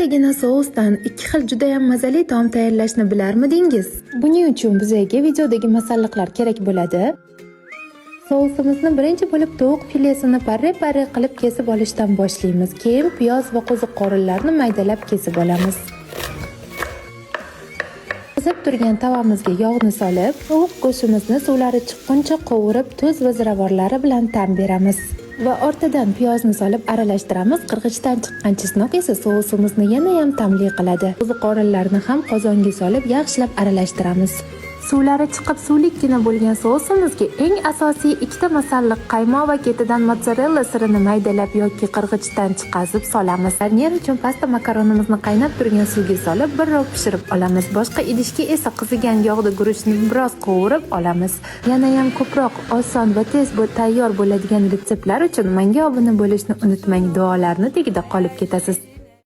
Bittagina sousdan ikki xil judayam mazali taom tayyorlashni bilarmidingiz? Buning uchun bizga videodagi masalliqlar kerak bo'ladi. Sousimizni birinchi bo'lib tovuq filesini parra-parra qilib kesib olishdan boshlaymiz. Keyin piyoz va qo'ziqorinlarni maydalab kesib olamiz. Qizib turgan tavamizga yog'ni solib, tovuq go'shtimizni suvlari chiqquncha qovurib, tuz va ziravorlari bilan ta'm beramiz. Va ortidan piyozni solib aralashtiramiz. Qirg'ichdan chiqqan чеснок esa sousimizni yana ham ta'mli qiladi. Qo'ziqorinlarni ham qozonga solib, yaxshilab aralashtiramiz. Suvlari chiqib suvlikkina bo'lgan sousimizga eng asosiy ikkita masalliq, qaymoq va ketidan mozzarella sirini maydalab yoki qirg'ichdan chiqazib solamiz. Garnir uchun pasta makaronimizni qaynab turgan suvga solib, birrov pishirib olamiz. Boshqa idishga esa qizigan yog'da guruchni biroz qovurib olamiz. Yanayam ko'proq oson va tez tayyor bo'ladigan retseptlar uchun menga obuna bo'lishni unutmang. Duolarni tagida qolib ketasiz.